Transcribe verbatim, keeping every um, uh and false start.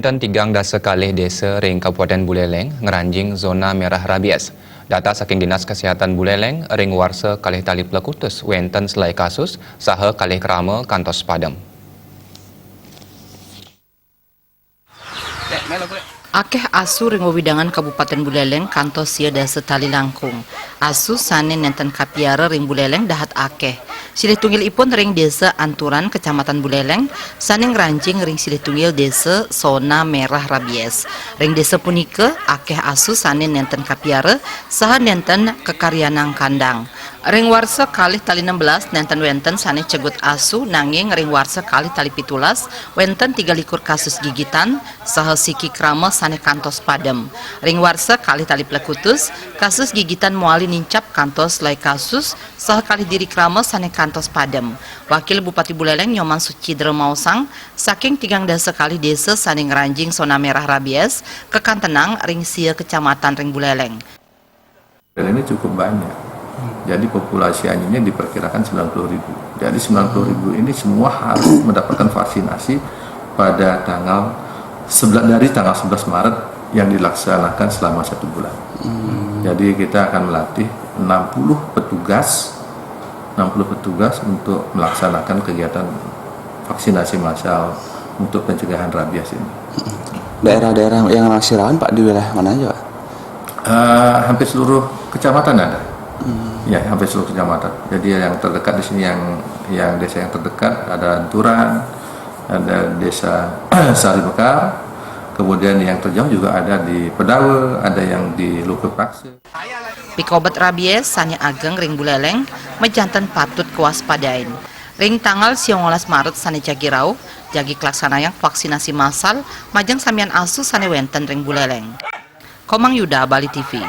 Wénten tigang dasa kalih désa ring Kabupaten Buleleng ngranjing zona merah rabies. Data saking Dinas Kesehatan Buleleng, ring warsa kalih tali plekutus wénten selai kasus saha kalih krama kantos padem. Akéh asu ring wewidangan Kabupaten Buleleng kantos sia dasa tali langkung. Asu sané nénten kapiara ring Buleleng dahat akéh. Silih tunggil ipun ring Désa Anturan, Kecamatan Buleleng, sané ngranjing ring silih tunggil désa zona merah rabies. Ring désa punika, akéh asu sané nénten kapiara saha nénten kakaryanang kandang. Ring warsa kalih tali enam belas nénten wénten sané cegut asu, nanging ring warsa kalih tali pitulas wénten tiga likur kasus gigitan saha siki krama sané kantos padem. Ring warsa kalih tali plekutus, kasus gigitan mawali nincap kantos selai kasus saha kalih diri krama sané kantos padem. Wakil Bupati Buleleng Nyoman Sucidra maosang, saking tigang dasa kalih désa sané ngranjing zona merah rabies, kakantenang ring sia kecamatan ring Buleleng. Ini cukup banyak. Jadi populasi anjingnya diperkirakan sembilan puluh ribu. Jadi sembilan puluh ribu ini semua harus mendapatkan vaksinasi pada tanggal sebelas, dari tanggal sebelas Maret yang dilaksanakan selama satu bulan. Jadi kita akan melatih enam puluh petugas, enam puluh petugas untuk melaksanakan kegiatan vaksinasi massal untuk pencegahan rabies ini. Daerah-daerah yang masih rawan, Pak, di wilayah mana aja, Pak? Eh, hampir seluruh kecamatan ada. Ya, hampir seluruh kecamatan. Jadi yang terdekat di sini yang yang desa yang terdekat ada Anturan, ada Desa Sari Mekar, kemudian yang terjauh juga ada di Pedawe, ada yang di Lukepaksa. Pikobet rabies sané ageng ring Buleleng majanten patut kawaspadain. Ring tanggal sia welas Maret sané jagi rauh, jagi kalaksanayang vaksinasi massal majeng samian asu sané wénten ring Buleleng. Komang Yuda, Bali T V.